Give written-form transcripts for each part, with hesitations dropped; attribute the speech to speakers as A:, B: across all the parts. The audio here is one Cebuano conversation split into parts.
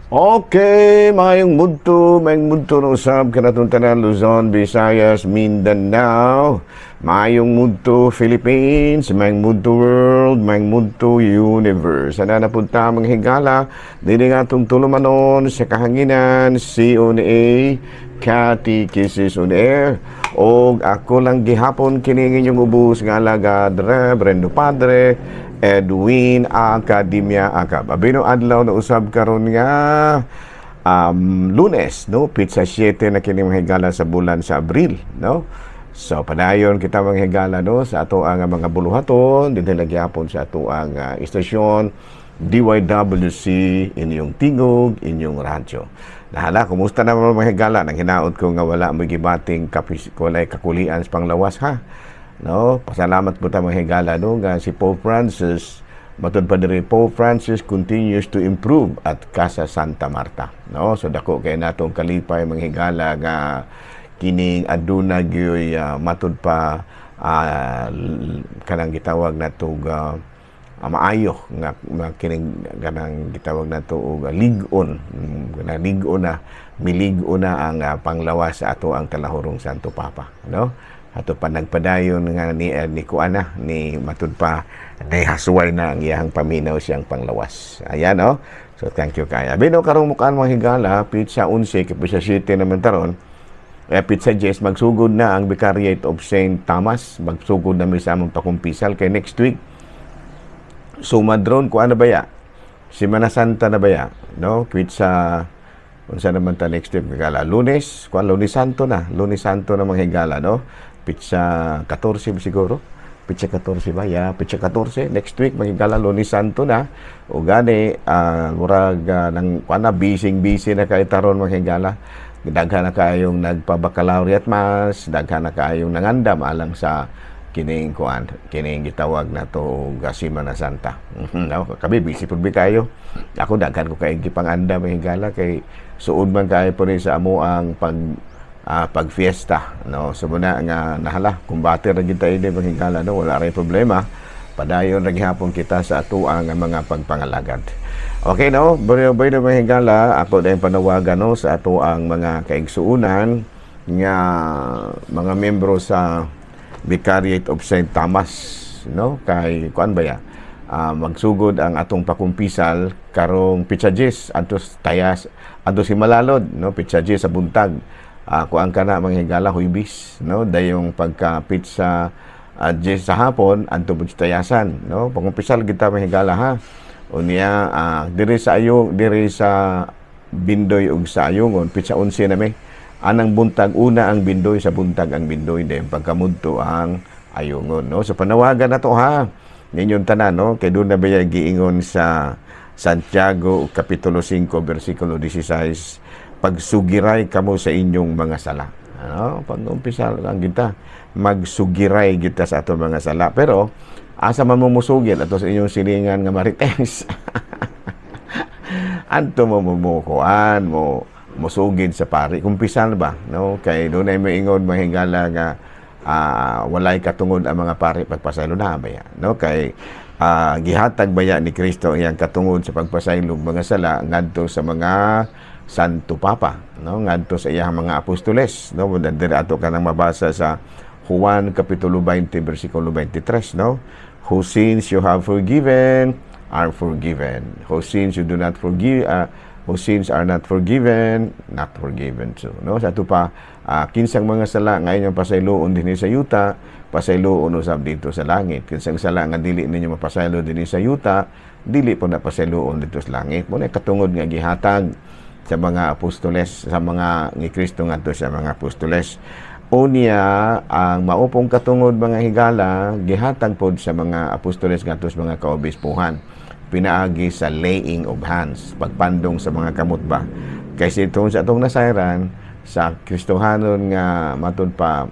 A: Okay, maayong mudto na usab kanatong tanan, Luzon, Visayas, Mindanao. Maayong mudto, Philippines, maayong mudto, world, maayong mudto, universe. Ana na punta, mga higala, dili nga atong tulumanon sa kahanginan, CONA, Catechesis on Air. Og ako lang gihapon kining inyong ubos nga alagad, Reverendo Padre Edwin Academia Acab. Abino adlaw na usab karon nga Lunes, no? Petsa 7 na kini, mga higala, sa bulan sa Abril, no? So padayon kita, mga higala, no, sa ato ang mga buluhaton dinhi lang gyapon sa ato ang istasyon DYWC, inyong tingog, inyong radyo. Nahala, kumusta naman, mga higala? Nang hinaot ko nga wala mo gibating kapis, walay kakulian sa panglawas, ha? No, pasalamat po ta, mga higala, no, nga si Pope Francis, matud pa diri, Pope Francis continues to improve at Casa Santa Marta, no? So dako kay natong kalipay, mga higala, nga kining aduna gyoy matud pa kanang gitawag nato maayo nga kining kanang gitawag nato og lig-on, kanang lig-on na milig-on na ang panglawas sa ato ang talahurong Santo Papa, no? Ato pa nagpadayon nga ni kuana ni matud pa nahasway na ang iyang paminaw siyang panglawas. Ayan, no? So thank you kaya. Bino karong mukaan, mga higala, petsa 11 kay petsa 7 naman taron. Eh, petsa 10 magsugod na ang Vicariate of St. Thomas. Magsugod na mi sa among pakumpisal kay next week. Sumadron ko ano ba ya? Semana Santa na ba ya? No? Petsa unsa naman ta next week, higala? Lunes, kuan, Lunes Santo na. Lunes Santo na, mga higala, no? Petsa 14 siguro. Petsa 14 ba? Ya, petsa 14 next week, mga higala, Lunes Santo na. O gani murag nang kuan na, busy busy na kay taron, mga higala. Daghan na kayong nagpa-baccalaureate mass, daghan na kayong nangandam alang sa kining kuan, kining gitawag na to og Semana Santa. No, kami busy pud bi kayo. Ako daghan ko kay gipangandam, mga higala, kay suod man kayo po rin sa amo ang pagfiesta, no? So muna nga nahala, kumbate ra gid tayo, mga higala, no? Wala ray problema, padayon ra gihapon kita sa atuang mga pagpangalagad. Okay, no? Bueno, bueno, mga higala, ako dayong panawagan, no, sa atuang mga kaigsuunan nga mga membro sa Vicariate of St. Thomas, no? Kay kuan ba ya? Magsugod ang atong pakumpisal karong petsa 10 adto Tayas, adto si Malalod, no? Petsa 10 sa buntag. Kuan kana, mga higala, Huybis, no? Dayong pagka petsa 10 sa hapon adto pud sa Tayasan, no? Pangumpisal kita, mga higala, ha. Unya diri sa ayo, diri sa Bindoy ug sa Ayungon, petsa 11 na mi. Anang buntag una ang Bindoy, sa buntag ang Bindoy, din pagkamudto ang Ayungon, no? So panawagan na to, ha, ninyong tanan, no? Kay doon na ba giingon sa Santiago kapitulo 5 bersikulo 16, "Pagsugiray kamo sa inyong mga sala." Ano? Pag umpisa lang kita, magsugiray kita sa atong mga sala. Pero asa man mo musugid? Ato sa inyong silingan nga marites. Anto mo mo kuan mo musugid sa pari. Kumpisal ba, no? Kay dunay moingon, mga higala, nga walay katungod ang mga pari pagpasaylo na ba ya, no? Kay gihatag baya ni Kristo iyang katungod sa pagpasaylo mga sala ngadto sa mga Santo Papa, no? Ngadto sa iyang mga apostoles, no? Diri ato kanang mabasa sa Juan kapitulo 20 bersikulo 23, no? "Whose sins you have forgiven are forgiven. Whose sins you do not forgive, whose sins are not forgiven, not forgiven too," no? Sa ato pa, kinsang mga sala nga inyong pasayloon dinhi sa yuta, pasayloon usab dito sa langit. Kinsang sala nga dili ninyo mapasaylo dinhi sa yuta, dili po na pasayloon dito sa langit. Mo na katungod nga gihatag sa mga apostoles, sa mga ni Kristo ngadto sa mga apostoles. Unya, ang maupong katungod, mga higala, gihatag pod sa mga apostoles ngadto sa mga kaobispuhan pinaagi sa laying of hands, pagpandong sa mga kamot ba. Kay itong sa atong nasayran sa Kristohanon nga matud pa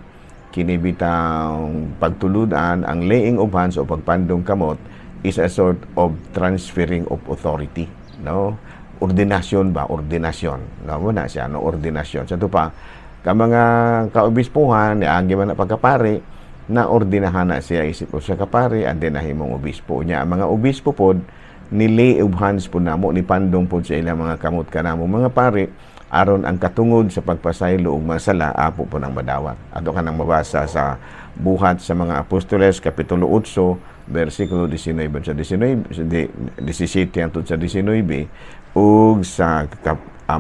A: kinibitang pagtuludan, ang laying of hands o pagpandong kamot is a sort of transferring of authority, no? Ordinasyon ba, ordinasyon, no? Mo na siya, no? Ordinasyon. Sa pa ka mga kaobispuhan niagi man na pagkapari, na ordinahan na siya isip usa ka pari and then nahimong obispo niya. Ang mga obispo pod Ni lay of hands po namo, ni pandong po sa ilang mga kamot kanamo mga pari aron ang katungod sa pagpasaylo ug masala apo po nang madawat. Ato ka nang mabasa sa Buhat sa mga Apostoles kapitulo 8 bersikulo 19 sa 19, 17 hangtod sa 19, ug sa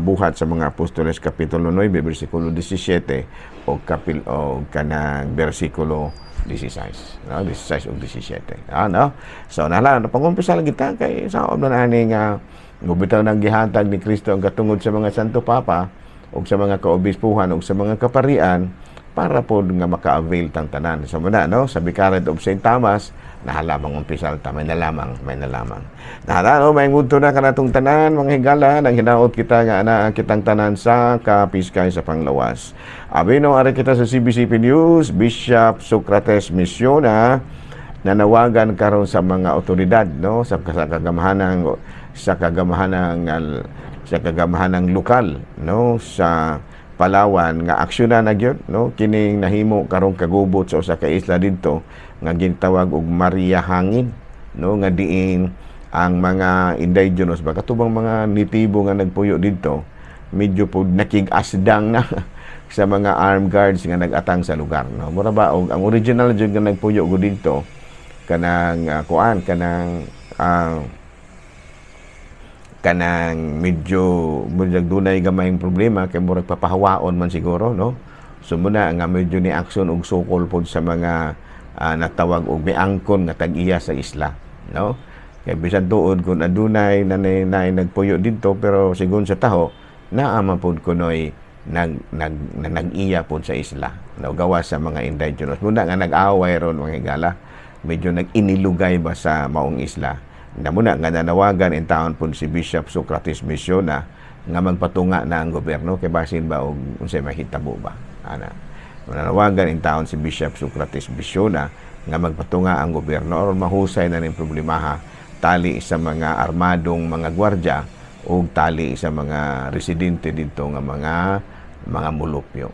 A: Buhat sa mga Apostoles kapitulo 9 bersikulo 17 o kapil o kanang bersikulo 16, no? 16 ug 17, no? So nala no, pangumpisa lang kita kay sa na ani nga bitaw nang gihatag ni Kristo ang katungod sa mga Santo Papa ug sa mga kaobispuhan ug sa mga kaparian para pod nga maka-avail tang tanan. So muna, no, sa Vicariate of St. Thomas, nahalamang umpisal ta, may nalamang, may nalamang. Nahala, no, may ngunto na kanatong tanan, mga higala, nang hinaot kita nga ana kitang tanan sa kapiskay sa panglawas. Abi no, ari kita sa CBCP News, Bishop Socrates Misiona, nanawagan karon sa mga otoridad, no, sa kagamahanang lokal, no, sa Palawan nga aksyonan na gyud, no, kining nahimo karong kagubot sa usa ka isla didto nga gintawag og Maria Hangin, no, nga diin ang mga indigenous ba, katubang mga nitibo nga nagpuyo didto, medyo pod nakig-asdang na sa mga armed guards nga nag-atang sa lugar, no. Mura ba og ang original jud nga nagpuyo gud didto kanang kuan, kanang medyo murag dunay gamayng problema kay murag papahawaon man siguro, no. So muna nga medyo ni aksyon og sukol pod sa mga natawag og miangkon nga tag-iya sa isla, no, kay bisan tuod kung adunay nanay na nagpuyo didto, pero sigon sa taho naa man pod kunoy nag nag na nag-iya pod sa isla, no, gawas sa mga indigenous. Muna nga nag-away ron, mga higala, medyo nag-inilugay ba sa maong isla na. Muna nga nanawagan in taon po si Bishop Socrates Misiona nga magpatunga na ang gobyerno kay basin ba og unsay mahitabo ba ana. Nanawagan in taon si Bishop Socrates Misiona nga magpatunga ang gobyerno aron mahusay na ning problemaha tali sa mga armadong mga gwardya o tali sa mga residente dito nga mga mulupyo,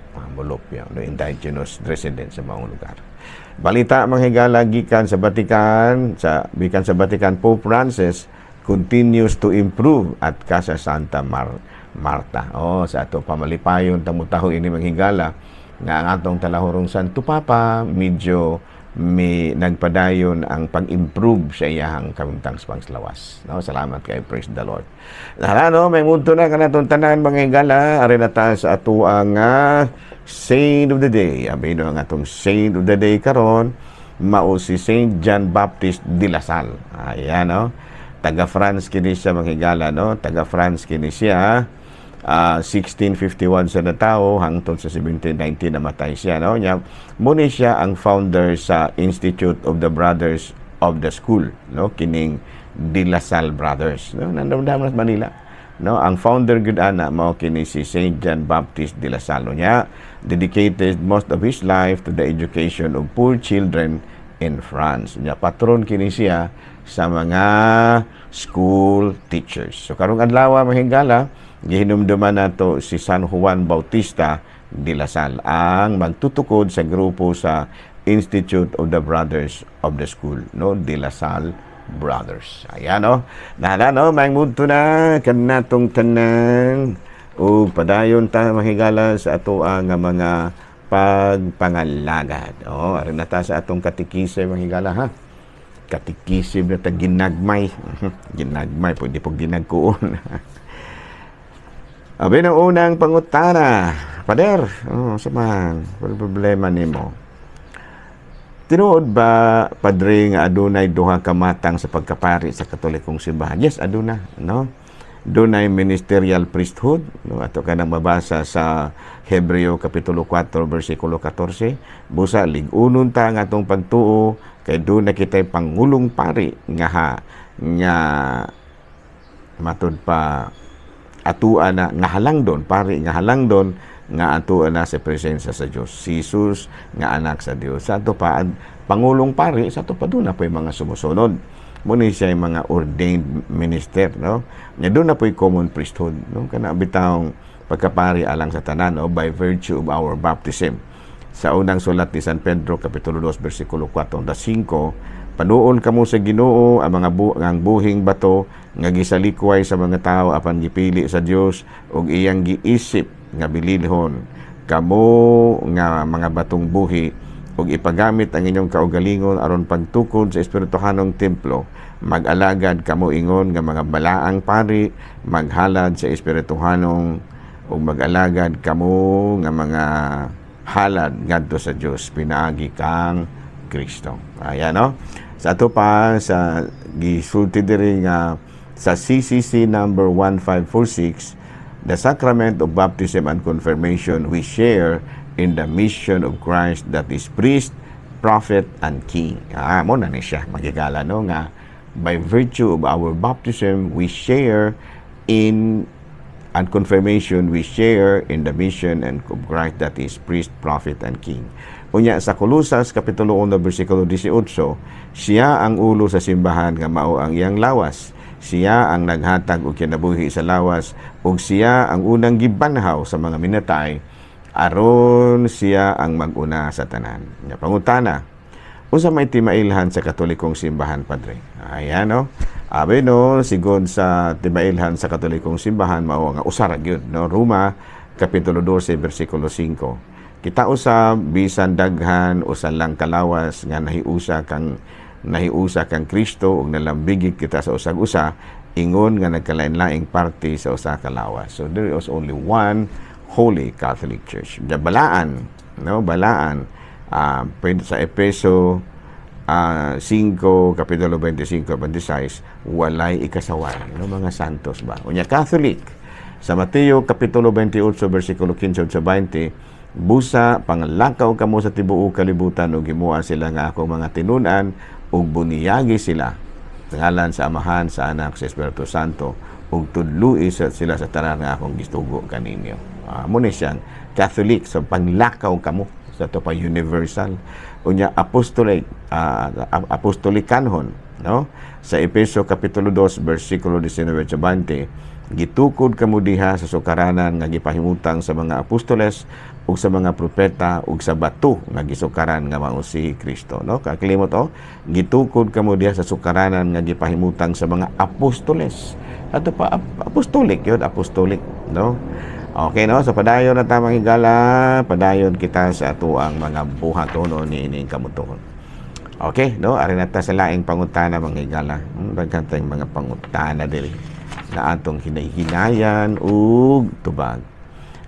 A: no, indigenous residents sa mga lugar. Balita, mga higala, gikan sa Vatican, Pope Francis continues to improve at Casa Santa Marta. Oh, sa ato pamalipayon tamutaho ini, mga higala, nga ang atong talahurong Santo Papa medyo may nagpadayon ang pag-improve sa iyahang kamtang panglawas. No, salamat kay, praise the Lord. Hala, no, may mundo na kanatong tanan, mga higala, ari na ta sa atoang Saint of the Day. Abi no, ang atong Saint of the Day karon mao si Saint John Baptist de La Salle. Ayan, no. Taga France kini siya, mga higala, no. Taga France kini siya. 1651 sa natao hangtod sa 1719 namatay siya, no. Nya muni siya ang founder sa Institute of the Brothers of the School, no, kining De La Salle Brothers, no, nandamdam sa Manila, no. Ang founder gud ana mao kini si Saint John Baptist de La Salle nya dedicated most of his life to the education of poor children in France. Nya patron kini siya sa mga school teachers. So karong adlaw, mga higala, gihinumduman nato si San Juan Bautista de La Salle, ang magtutukod sa grupo sa Institute of the Brothers of the School, no, De La Salle Brothers. Ayan, no. Nala, no, may mudto na kanatong tanan ug padayon ta, mahigala, sa ato ang mga pagpangalagad. Oh, ari na ta sa atong katikise, mga higala, ha. Katikisib na ta ginagmay. Ginagmay, pwede po ginagkuon. Abi na unang pangutana. Pader, oh, sa man, wala problema nimo. Tinuod ba, Padre, nga adunay duha ka matang sa pagkapari sa Katolikong simbahan? Yes, aduna, no? Dunay ministerial priesthood, no? Ato ka nang mabasa sa Hebreo kapitulo 4 bersikulo 14. Busa lig-unon ta ang atong pagtuo kay duna kitay pangulong pari nga ha, nga matud pa atua na nga halangdon, pari nga halangdon nga atua na sa presensya sa Dios, si Jesus nga anak sa Dios. Sa ato pa pangulong pari, sa ato pa duna po'y mga sumusunod mo ni siya yung mga ordained minister, no. Nya duna po'y common priesthood, no, kana bitawng pagkapari alang sa tanan, no, by virtue of our baptism. Sa unang sulat ni San Pedro kapitulo 2 bersikulo 4 hanggang 5. Panuol kamo sa Ginoo, ang mga ang buhing bato nga gisalikway sa mga tawo apan gipili sa Dios ug iyang giisip nga bililhon. Kamo nga mga batong buhi ug ipagamit ang inyong kaugalingon aron pagtukod sa espirituhanong templo. Mag-alagad kamo ingon nga mga balaang pari, maghalad sa espirituhanong ug mag-alagad kamo nga mga halad ngadto sa Dios pinaagi kang Kristo. Ayan, no? Sa ato pa sa gisulti diri nga sa CCC number 1546, the sacrament of baptism and confirmation, we share in the mission of Christ that is priest, prophet, and king. Mao na ni siya, mga higala, no, nga by virtue of our baptism, we share in and confirmation, we share in the mission and of Christ that is priest, prophet, and king. Unya sa Kolosas Kapitulo 1 versikulo 18, siya ang ulo sa simbahan nga mao ang iyang lawas. Siya ang naghatag og kinabuhi sa lawas ug siya ang unang gibanhaw sa mga minatay aron siya ang mag-una sa tanan. Nya pangutana, unsa may timailhan sa Katolikong simbahan, Padre? Ayan, no. Abi no, sigon sa timailhan sa Katolikong simbahan mao nga usa ra gyud, no? Roma Kapitulo 12 versikulo 5. Kita usab bisan daghan, usa lang kalawas nga nahiusa kang Kristo ug nalambigit kita sa usag usa ingon nga nagkalain-laing parte sa usa ka lawas. So there is only one Holy Catholic Church. Balaan, no? Balaan. Pwede sa Epeso 5 kapitulo 25 26, walay ikasaway, no, mga santos ba. Unya Catholic sa Mateo Kapitulo 28 versikulo 15 sa 20, busa panglakaw kamo sa tibuok kalibutan ug himoa sila nga akong mga tinun-an ug buniyagi sila sa ngalan sa Amahan, sa Anak, sa Espiritu Santo ug tudloi sa sila sa tanan nga akong gitugo kaninyo. Mao ni siyang Catholic, so panglakaw kamo sa to pa universal. Unya apostolic, apostolikanhon, no? Sa Efeso Kapitulo 2 versikulo 19 sa 20, gitukod kamo diha sa sukaranan nga gipahimutang sa mga apostoles ug sa mga propeta ug sa bato nga gisukaran nga mao si Kristo, no? Kalimot oh, gitukod kamo diha sa sukaranan nga gipahimutang sa mga apostoles. Ato pa apostolic yun, apostolic, no? Okay, no? So padayon na tamang higala, padayon kita sa atuang mga buhatono ni ining kamutuhon. Okay, no? Ari na ta sa laing pangutana, mga higala. Daghan tayong mga pangutana diri na atong hinay-hinayan ug tubag.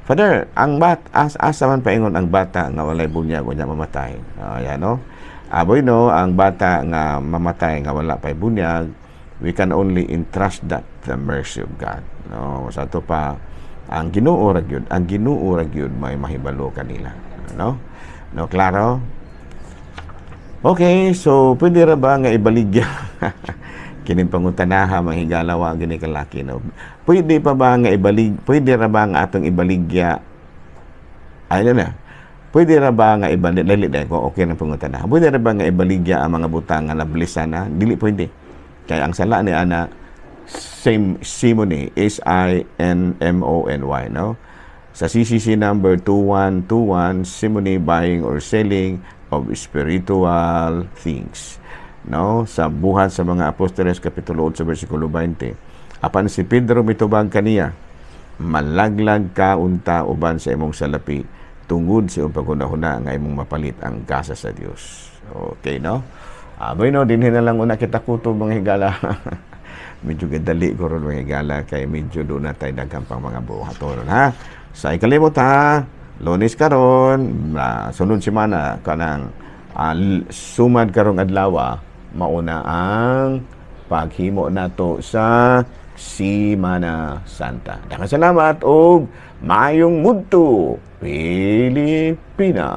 A: Father, ang bat asa man paingon ang bata nga walay bunyag unya mamatay? Ayan, no? Aboy no, ang bata nga mamatay nga wala pay bunyag, we can only entrust that the mercy of God. No, sa ato pa ang Ginoo ra gyud, ang Ginoo ra gyud may mahibalo kanila, no? No, klaro? Okay, so pwede ra ba nga ibaligya kining pangutanaha, mga higala, wa gini kalaki, no? Pwede pa ba nga ibalig pwede ra ba nga atong ibaligya ay na? Pwede ra ba nga ibalik dali dai ko okay ng pangutana. Pwede ra ba nga ibaligya ang mga butang nga nablisan na? Dili pwede. Kay ang sala ni ana same simony, S I N M O N Y, no? Sa CCC number 2121, simony, buying or selling of spiritual things. No? Sa Buhat sa mga Apostoles Kapitulo 8 versikulo 20. Apan si Pedro mitubag kaniya, "Malaglag ka unta uban sa imong salapi tungod sa imong paghunahuna nga imong mapalit ang gasa sa Dios." Okay, no? Aboy no, dinhi na lang una kita kutob, mga higala. Medyo gadali ko ron, mga higala, kay medyo doon na tayo daghang pang mga buhatonon, ha? Sa ikalimot ha, Lunes karon, sunod semana kanang sumad karong adlaw, mauna ang paghimo nato sa Simana Santa. Daghang salamat og maayong mudto, Pilipinas.